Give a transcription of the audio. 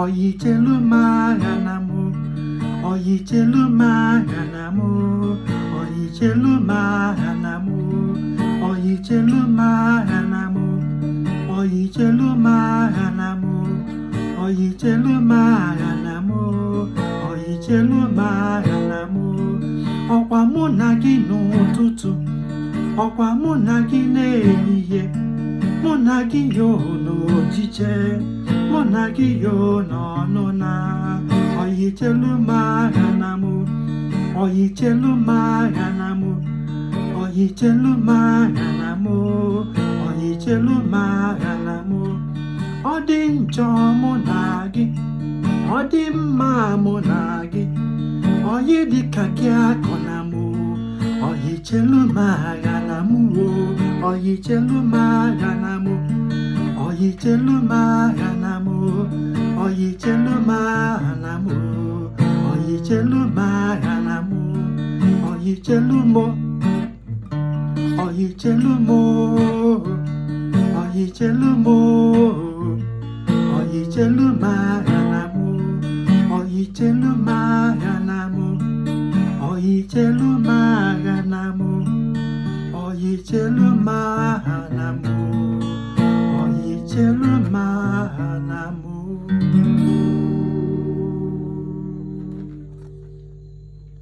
Oyi chelu m agha na mụ. Oyi chelu m agha na mụ. Oyi chelu m agha na mụ. Oyi chelu m agha na mụ. Oyi chelu m agha na mụ. Oyi chelu m agha na mụ. Oyi chelu m agha na mụ. Ọkwa mụ na gị n'ụtụtụ. Ọkwa mụ na gị n'ehihie. Mụ na gị yo n'ojije. Mụ na gị yo n'ọnụna. Oyi chelu m agha na mụ. Oyi chelu m agha na mụ. Oyi chelu m agha na mụ. Oyi chelu m agha na mụ. Ọ dị njọ mụ na gị. Ọ dị mma mụ na gị. Oyi dị ka gị akọ na mụ. Oyi chelu m agha na mụ o. Oyi chelu m agha na mụ. Oyi chelu m agha na mụ. Oyi chelu m agha na mụ. Oyi chelu m agha na mụ. Oyi chelu m. Oyi chelu m. Oyi chelu m. Oyi chelu m agha na mụ. Oyi chelu m agha na mụ. Oyi chelu m agha na mụ. Oyi chelu